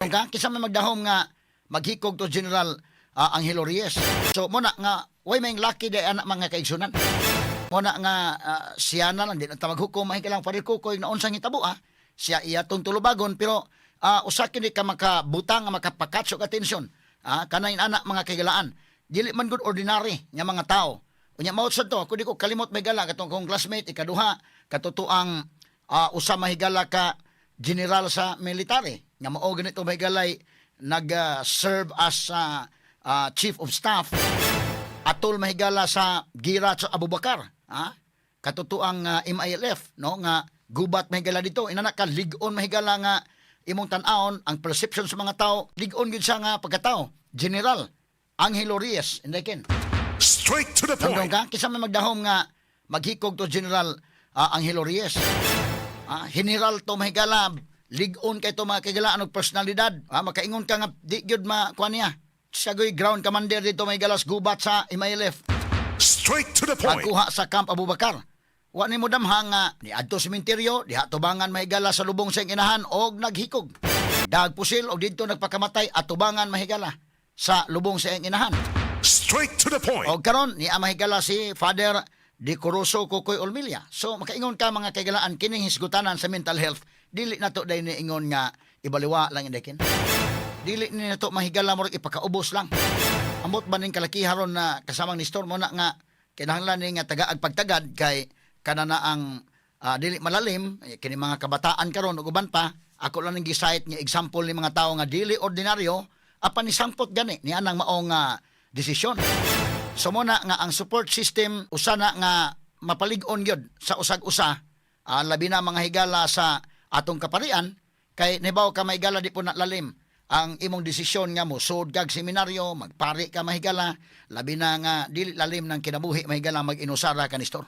Ka kinsa may magdahom nga maghikog to General Angelo Reyes? So mao na nga way may lucky day anak, mga kaigsunan. Mao na nga siya na lang, di na ta maghukom, mahikalang Father Kokoy na unsang hitabo siya iya tong tulubagon, pero usa kini ka makabutang nga makapa-catch og atensyon kanay anak, mga kahigalaan, dili man gud ordinary nga mga tao. Unya mao sad to, ako di ko kalimot, mahigala, katong kong classmate ikaduha, katotoang usa mahigala ka general sa military nga mao ganito, mahigalay, nag-serve as chief of staff atol, mahigala, sa gira sa Abubakar, ha, katotoang MILF, no, nga gubat, mahigala, dito inana ka lig-on, mahigala, nga imong tan-awon ang perception sa mga tao, lig-on gyud siya nga pagkatao. General Angelo Reyes, indakin. Straight to the Nandong point. ka, kinsa may magdahom nga maghikog to General Angelo Reyes? General to, mahigala, lig-on kay to, mga kahigalaan, og personalidad. Makaingon ka nga di gyud ma kuan niya. Siya goy ground commander dito, mahigala, sa gubat sa MILF. Straight to the point. Pagkuha sa Camp Abubakar. Wa ni mo damha nga ni adto sementeryo, diha tubangan, mahigala, sa lubong sa iyang inahan og naghikog. Dag pusil og didto nagpakamatay atubangan, mahigala, sa lubong sa iyang inahan. Straight to the point. Og karon ni mahigala si Father Decoroso Kokoy Olmilla. So makaingon ka, mga kaigalaan, kining hisgutanan sa mental health, dili nato day niingon nga ibaliwa lang, indekin. Dili ni nato, mahigala, murag ipakaubos lang. Ambot ba ning kalakiharon na kasamang ni Storm na nga kinahanglan ni nga tagaag pagtagad kay kanana ang dili malalim eh, kini mga kabataan karon ug uban pa. Ako lang ning gi-cite nga example ni mga tawo nga dili ordinaryo apan nisangpot gani ni anang maong desisyon. So mao na nga ang support system usa na nga mapalig-on gyud sa usag usa, labi na, mga higala, sa atong kaparian, kay nibaw ka, mahigala, di po na lalim ang imong desisyon nga mo sud kag seminaryo, magpari ka, mahigala, labi na nga dili lalim ng kinabuhi, mahigala, mag-inusara ka, Nestor.